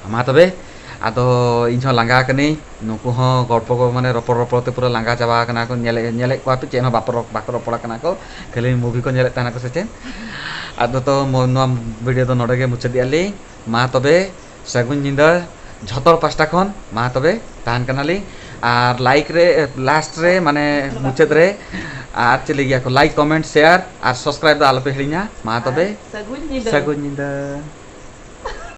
ᱢᱟ ᱛᱚᱵᱮ, ᱟᱫᱚ ᱤᱧ ᱦᱚᱸ ᱞᱟᱸᱜᱟ ᱠᱟᱹᱱᱟᱹᱧ, ᱱᱩᱠᱩ ᱦᱚᱸ ᱜᱚᱞᱯᱚ ᱠᱚ ᱢᱟᱱᱮ ᱨᱚᱯᱚᱲ ᱨᱚᱯᱚᱲ ᱛᱮ ᱯᱩᱨᱟᱹ ᱞᱟᱸᱜᱟ ᱪᱟᱵᱟ ᱟᱠᱟᱱᱟ ᱠᱚ᱾ ᱧᱮᱞᱮᱫ ᱧᱮᱞᱮᱫ ᱠᱚᱣᱟ ᱯᱮ, ᱪᱮᱫ ᱦᱚᱸ ᱵᱟᱠᱚ ᱨᱚ- ᱵᱟᱠᱚ ᱨᱚᱯᱚᱲ ᱠᱟᱱᱟ ᱠᱚ, ᱠᱷᱟᱹᱞᱤ movie ᱠᱚ ᱧᱮᱞᱮᱫ ᱛᱟᱦᱮᱱᱟ ᱠᱚ ᱥᱮ ᱪᱮᱫ? ᱟᱫᱚ ᱛᱚ ᱢᱚ- ᱱᱚᱣᱟ video ᱫᱚ ᱱᱚᱰᱮ ᱜᱮ ᱢᱩᱪᱟᱹᱫᱮᱜᱼᱟ ᱞᱤᱧ᱾ ᱢᱟ ᱛᱚᱵᱮ ᱥᱟᱹᱜᱩᱱ ᱧᱤᱫᱟᱹ ᱡᱷᱚᱛᱚ ᱦᱚᱲ ᱯᱟᱥᱴᱟ ᱠᱷᱚᱱ᱾ ᱢᱟ ᱛᱚᱵᱮ ᱛᱟᱦᱮᱱ ᱠᱟᱱᱟᱞᱤᱧ᱾ ᱟᱨ like ᱨᱮ, last ᱨᱮ ᱢᱟᱱᱮ ᱢᱩᱪᱟᱹᱫ ᱨᱮ ᱟᱨ ᱪᱮᱫ ᱞᱟᱹᱭ ᱜᱮᱭᱟ ᱠᱚ, like, comment, share ᱟᱨ subscribe ᱫᱚ ᱟᱞᱚᱯᱮ ᱦᱤᱲᱤᱧᱟ᱾ ᱢᱟ ᱛᱚᱵᱮ ᱥᱟᱹᱜᱩᱱ ᱧᱤᱫᱟᱹ᱾ ᱥᱟᱹᱜᱩᱱ ᱧᱤᱫᱟᱹ᱾